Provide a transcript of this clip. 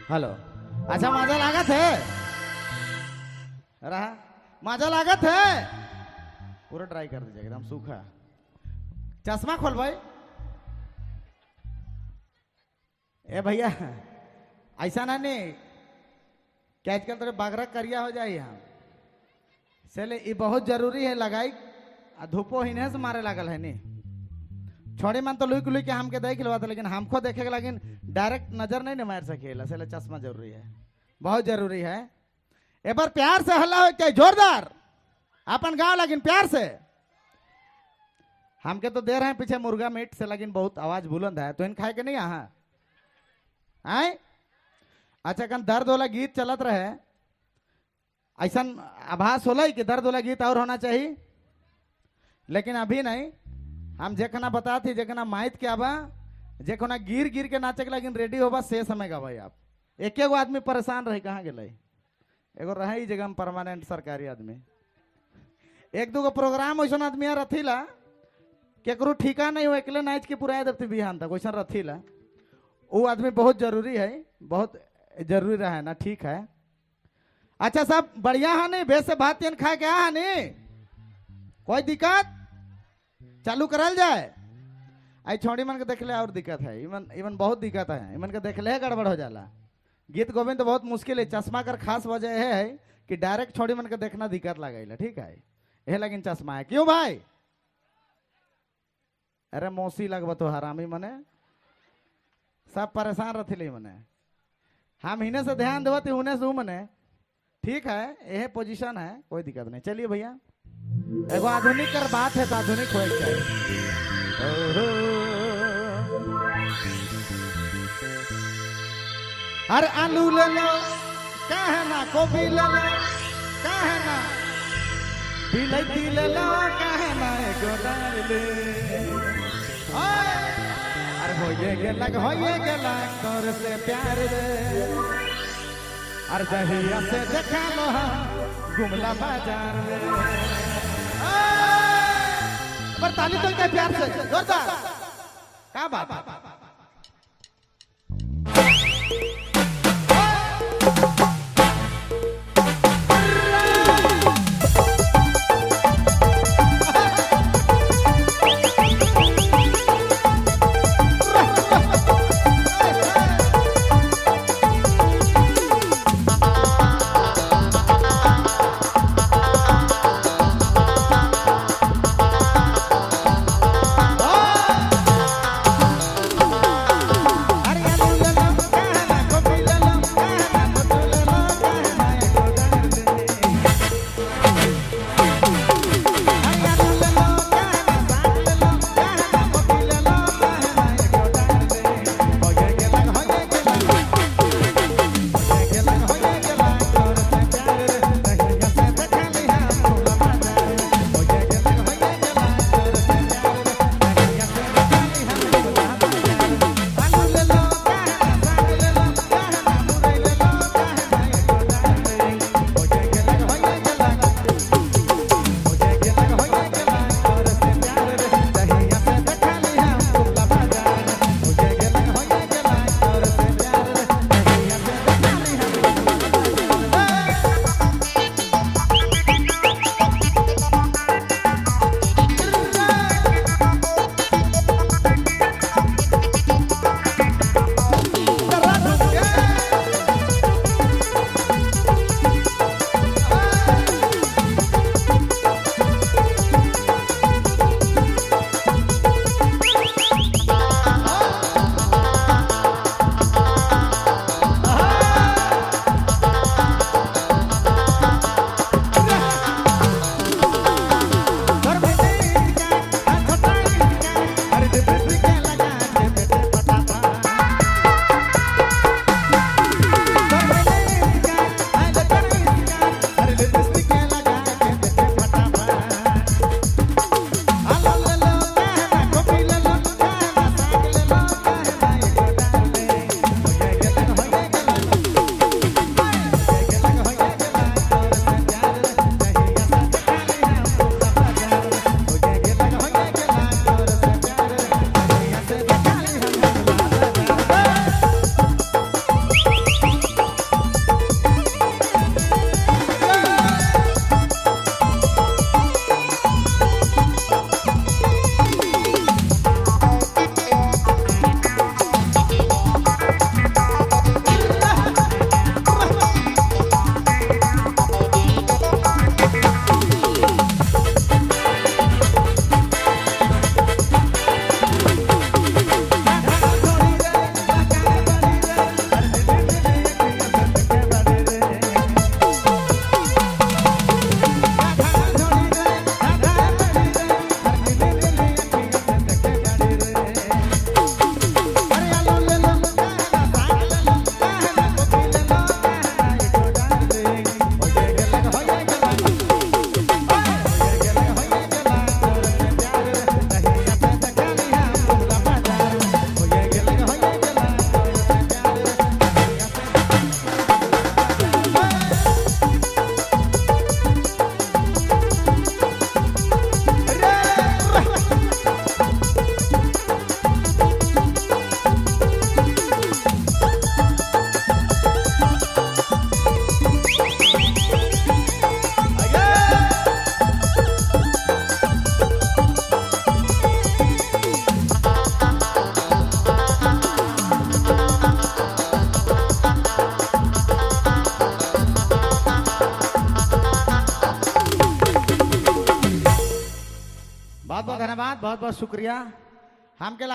हेलो, अच्छा मजा लागत है, रहा मजा लागत है, पूरा ट्राई कर दीजिए एकदम सूखा। चश्मा खोल भाई। ए भैया ऐसा ना नहीं कि आजकल तेरे बागरा करिया हो जाए यहाँ से, ये बहुत जरूरी है लगाई। आ धूपो हिने से मारे लागल है नहीं, छोड़ी मन तो लुक लुक के हमके देख लेवा, लेकिन हमको देखे के लेकिन डायरेक्ट नजर नहीं मार सकेला, इसलिए चश्मा जरूरी है, बहुत जरूरी है। एक बार प्यार से हल्ला हो चाहे जोरदार अपन गाँव, लेकिन प्यार से। हमके तो दे रहे हैं पीछे मुर्गा मीट से, लेकिन बहुत आवाज बुलंद है, तो इन खाए के नहीं यहाँ आए। अच्छा कन दर्द वाला गीत चलत रहे, ऐसा आभास होला कि दर्द वाला गीत और होना चाहिए, लेकिन अभी नहीं। हम जेखना बताती जेखना माइत के आबा जेखना गिर गिर के नाचे के लेकिन रेडी होबा से समय का भाई। आप एक एगो आदमी परेशान रहे कहाँ गेलै, एगो रहे जगह में परमानेंट सरकारी आदमी, एक दो प्रोग्राम वैसा आदमी रथीला केकरो ठीका नहीं हो, अकेले नाच के पूरा देती बिहान तक वैसा रथीला। वो आदमी बहुत जरूरी है, बहुत जरूरी रहा है ना, ठीक है। अच्छा सब बढ़िया है नहीं, वैसे भात तेन खा के है नहीं, कोई दिक्कत? चालू करल जाए। आई छोड़ी मन के देख ले और दिक्कत है, इवन इवन बहुत दिक्कत है, इवन के देख ले गड़बड़ हो जाला। गीत गोविंद तो बहुत मुश्किल है, चश्मा कर खास वजह है कि डायरेक्ट छोड़ी मन के देखना दिक्कत लगे, ठीक है, यह लेकिन चश्मा है। क्यों भाई? अरे मौसी लगब तो हरामी मने सब परेशान रथिले मने, हम इन्हें से ध्यान देवते उन्हें से मने, ठीक है, यह पोजीशन है, कोई दिक्कत नहीं। चलिए भैया एगो आधुनिक कर बात है तो आधुनिक हो चाहिए। अरे आलू ले लो कहना, गोभी ले लो कहना, बिलाती ले लो कहना, एगो डाल ले। अरे होये गेलक होये गेलक तोर से प्यार रे, अरे जहिया से देखा लो गुमला बाजार में। पर ताली तो क्या प्यार से जोरदार, क्या बात है। धन्यवाद, बहुत बहुत शुक्रिया। हमके